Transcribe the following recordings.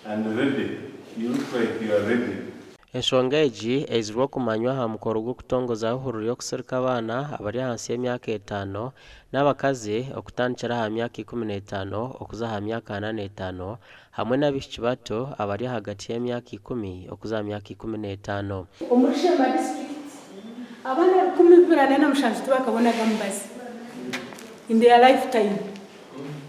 And ready, you look like you are ready. Enshonga egi eizirwe okumanywa aha mukoro gw'okutongozaho ehururu y'okusirika abaana abari ahansi y'emyaka etaano n'abakazi okutandikira aha myaka 15 okuza aha myaka 45 hamwe n'abaishiki bato abari ahagati y'emyaka ikumi okuza aha myaka 15. Omuri Sheema disiturikiti, abaana 247 tibakabonaga mubazi in their life time.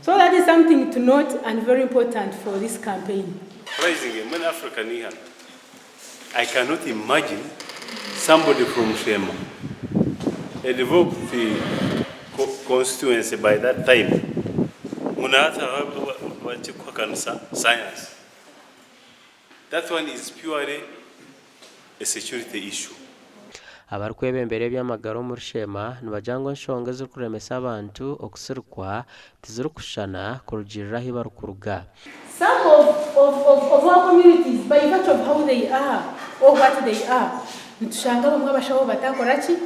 So that is something to note and very important for this campaign. Surprisingly, mbwenu Africa n'eihano. I cannot imagine somebody from Sheema, a developed constituency by that time, ngu na hati hariho abakikuhakanisa science. That one is purely a security issue. Abarikwebembera eby'amagara omuri Sheema nibagira ngu enshonga ezirikuremesa abantu okusirikwa tizirikushushana kurugiirira ahu barikuruga. Some of of of of our communities by virtue of how they are or what they are nitushanga abamwe abashaho batakora ki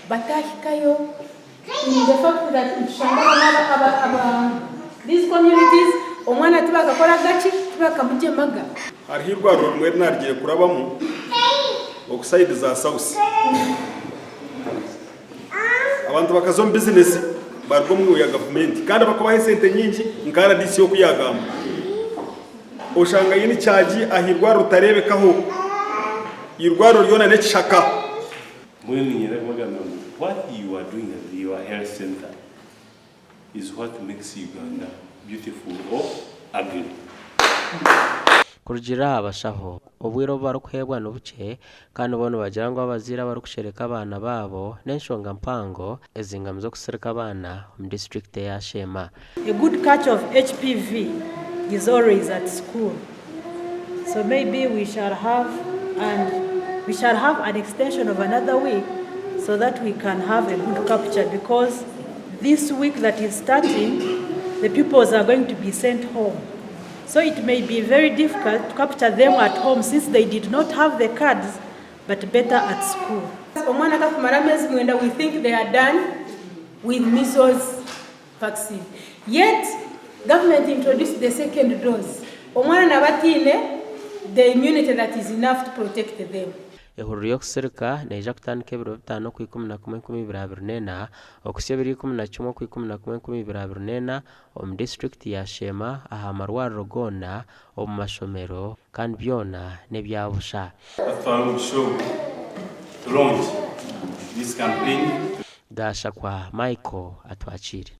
batahikayo in the fact that nitushanga abamwe aba aba aba these communities omwana tibakakoraga ki tibakamugyemaga. Hariho eirwariro rimwe eri naarugire kurabamu oku sayidi za South. Abantu bakaza omu bizinesi baruga omu ya gavumenti kandi bakabaha esente nyingi nka rdc oku yagamba. Oshanga in-charge aha irwariro tarebekaho, irwariro ryona n'ekishaka. Mbwenu niinyenda kubagambira ngu what you are doing at your health centre is what makes Uganda beautiful or ugly. Kurugiirira aha bashaho, obwire obu barikuheebwa ni bukye kandi bo nibagira ngu abazaire abarikushereka abaana baabo n'enshonga mpango ezingamize okusirika abaana omu disiturikiti eya Sheema. A good catch of HPV is always at school so maybe we shall have and we shall have an extension of another week so that we can have a good capture because this week that is starting the pupils are going to be sent home so it may be very difficult to capture them at home since they did not have the cards but better at school. Omwana kakumara ameezi mwenda we think they are done with measles vaccine yet government introduced the second dose omwana naba atiine the immunity that is enough to protect them. Ehururu y'okusirika neija kutandika ebiro bitaano okw'ikumi na kumwe 2024 okuhitsya ebiro 11 okw'ikumi na kumwe 2024 omu disiturikiti ya Sheema aha marwariro goona, omu mashomero kandi byona n'ebya busha. Batwara omugisha ogu to launch this campaign. Gashakwa Michael atwakiire.